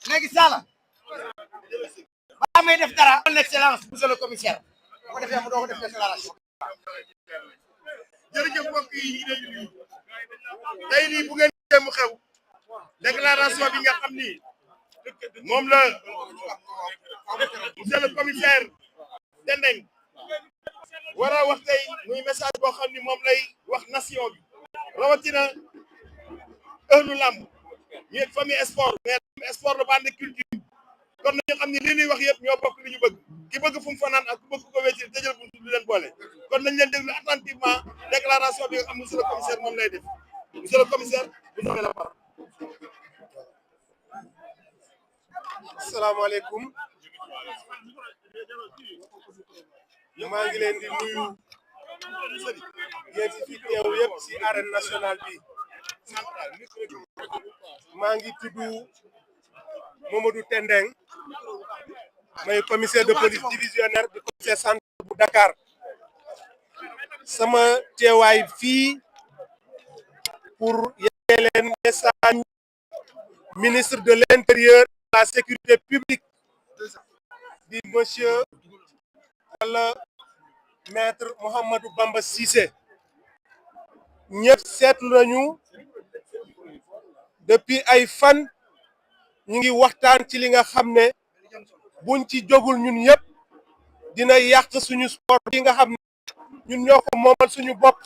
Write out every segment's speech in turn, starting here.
léegi Sala ba may def dara son excellence monsieur le commissaire bu ko defee mu doo ko def déclaration. jërëjëf mbokk yi tey nii bu ngeen gisee mu xew déclaration bi nga xam ni moom la monsieur le commissaire Tendeng war a wax tey muy message boo xam ni moom lay wax nation bi rawatina ëllu làmb ñu famille sport mais sport la bande culture kon nañu xam ni li ñuy wax yëpp ñoo bokk li ñu bëgg ki bëgg fu mu fanaan ak ku bëgg ko wécci tëjal buntu du leen boole kon nañ leen déglu attentivement déclaration bi nga xam monsieur le commissaire moom lay def monsieur le commissaire vous avez la parole. asalaamaaleykum maa ngi leen di nuyu yéen ci fi teew yëpp ci arène nationale bi maa ngi tudd Mamadou Tendeng may commissaire de police divisionnaire du commissaire central bu Dakar sama teewaay fii pour yee leen message ministre de l'intérieur de la sécurité publique di monsieur wala maître Mouhamadou Bamba Cissé ñëpp seetlu nañu depuis ay fan ñu ngi waxtaan ci li nga xam ne buñ ci jógul ñun yëpp dina yàq suñu sport bi nga xam ne ñun ñoo ko moomal suñu bopp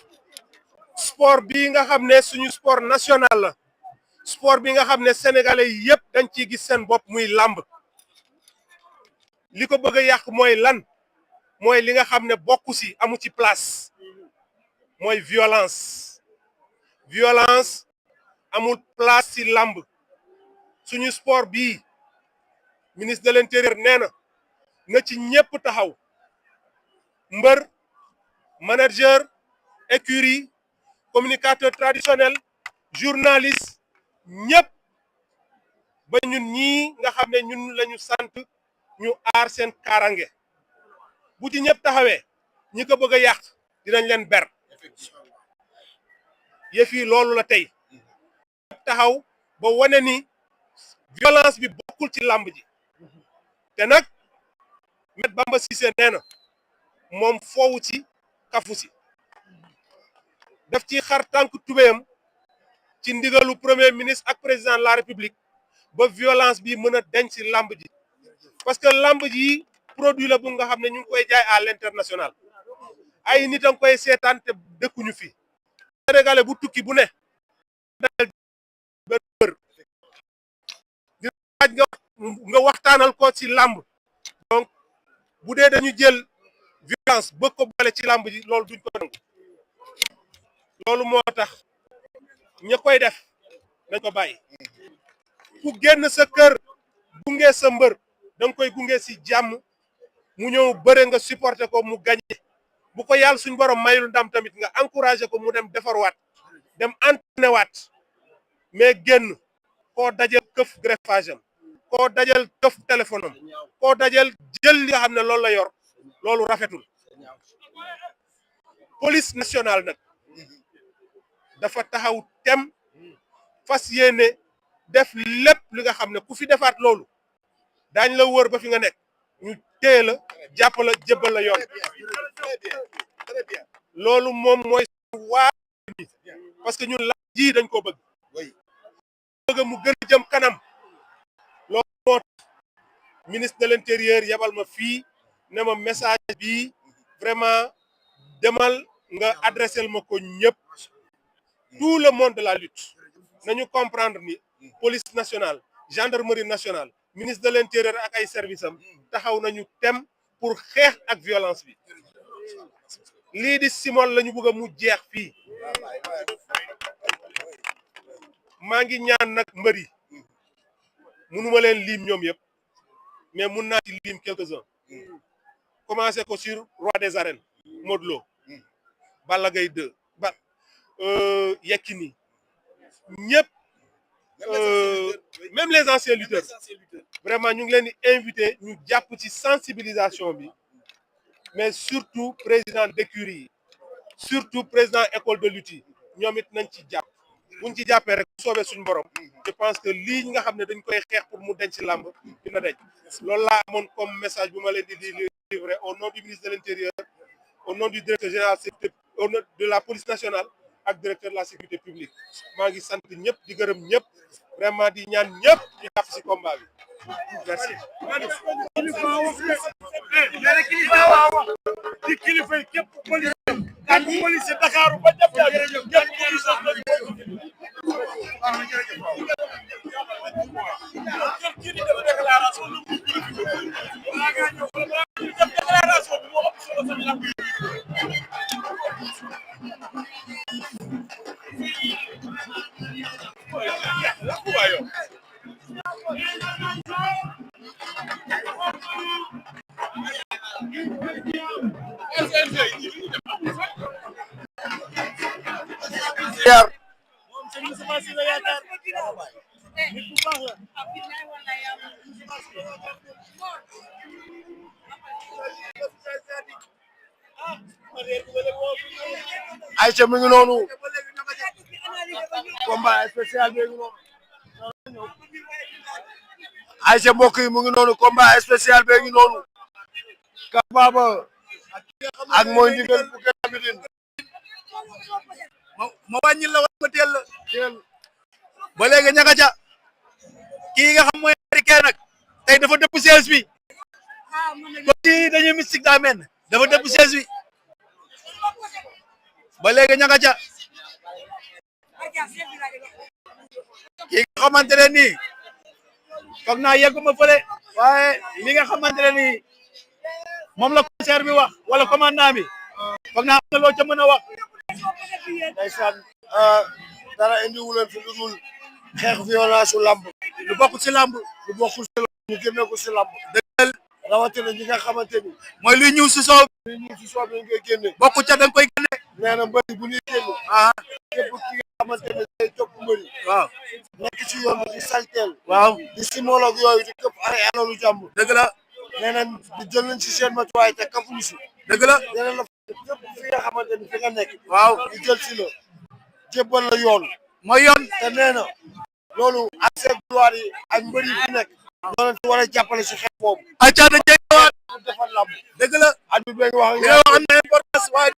sport bi nga xam ne suñu sport national la sport bi nga xam ne sénégalais yi yëpp dañ ciy gis seen bopp muy làmb li ko bëgg a yàq mooy lan mooy li nga xam ne bokku ci amu ci place mooy violence amul place ci làmb suñu sport bii ministre de l'intérieur nee na ci ñëpp taxaw mbër manager écurie communicateur traditionnel journaliste ñëpp ba ñun ñii nga xam ne ñun lañu sant ñu aar seen kaarange bu ci ñëpp taxawee ñi ko bëgg a yàq dinañ leen ber yëf yi loolu la tey taxaw ba wane ni violence bi bokkul ci làmb ji te nag Maître Bamba Cissé nee na moom foowu ci kafu si daf ci xar tànk tubéyam ci ndigalu premier ministre ak président de la république ba violence bi mën a denc ci làmb ji parce que làmb ji produit la bu nga xam ne ñu ngi koy jaay à l'international ay nit a ngi koy seetaan te dëkkuñu fi sénégalais bu tukki bu ne dal benn bër di laaj nga waxtaanal ko ci làmb donc bu dee dañu jël violence bëgg ko boole ci làmb ji loolu duñ ko nangu loolu moo tax ña koy def dañ ko bàyyi ku génn sa kër gunge sa mbër da nga koy gunge ci jàmm mu ñëw bëre nga supporter ko mu gagné bu ko yàlla suñ borom mayul ndam tamit nga encouragé ko mu dem defarwaat dem entraîné waat mais génn koo dajal këf greffage am koo dajal këf téléphone am koo dajal jël li nga xam ne loolu la yor loolu rafetul police nationale nag dafa taxaw tem fas yéene def lépp li nga xam ne ku fi defaat loolu daañ la wër ba fi nga nekk ñu téye la jàpp la jébbal la yoon loolu moom mooy waa parce que ñun la ji dañ ko bëgg mu gën a jëm kanam loolu moo tax ministre de l'intérieur yabal ma fii ne ma message bi vraiment demal nga adressel ma ko ñëpp tout le monde de la lutte nañu comprendre ni police nationale gendarmerie nationale ministre de l'intérieur ak ay service am taxaw nañu tem pour xeex ak violence bi lii di simol lañu bëgg a mu jeex fii maa ngi ñaan nag mbër yi mënuma leen lim ñoom yëpp mais mun naa ci lim quelques-uns commencé ko sur roi des arènes Modou Lo Balla Gaye 2 Yekini ñëpp même les anciens lutteurs vraiment ñu ngi leen di invité ñu jàpp ci sensibilisation bi mais surtout président d'écurie yi surtout président école de lutte yi ñoom it nañ ci jàpp buñ ci jàppee rek soobee suñu borom je pense que lii nga xam ne dañ koy xeex pour mu denc làmb dina denc loolu laa amoon comme message bu ma leen di livrer au nom du ministre de l'Intérieur, au nom du directeur général au nom de la police nationale ak directeur de la sécurité publique maa ngi sant ñëpp di gërëm ñëpp vraiment di ñaan ñëpp ñu jàpp ci combat bi merci. di kilifa yi képp police ak police Dakar ba jàpp Aïcha mu ngi noonu combat spécial bi ngi noonu Aïcha mbokk yi mu ngi noonu combat spécial bi ngi noonu Ka Baba ak mooy ndigal bu Kébémer ma wàññil la ma teel ba léegi ñaka ca kii nga xam mooy américain nag tey dafa dëpp siège bi ko kii dañuy mystique daa mel dafa dëpp siège bi ba léegi ñaka ca kii nga xamante ne nii foog naa yegguma fële waaye li nga xamante ne nii moom la commissaire bi wax wala commandant bi foog naa am na loo ca mën a wax ndeysaan dara indi wuleen fi lu dul xeex violence su lamb lu bokk ci lamb lu bokkul ci lamb ñu génne ko ci lamb dëggal rawatina ñi nga xamante ni mooy luy ñëw si soow luy ñëw si soow bi nga koy génne bokku ca da nga koy génne nee na mbëri bu ñuy génn képp ki nga xamante ne day topp mbëri waaw nekk ci yoon bi di salteel waaw di simologue yooyu di këpp ay alalu jàmm dëgg la nee na di jël nañ si seen matuwaay te kafuñu si dëgg la nee na la képp fi nga xamante ni fi nga nekk waaw di jël si la jébbal la yoon mooy yoon te nee na loolu ak seen gloire yi ak mbëri yi fi nekk ñoo leen ci war a jàppale si xeex boobu ay caata jeewaat defal lamb dëgg la at bi nga wax am na importance waaye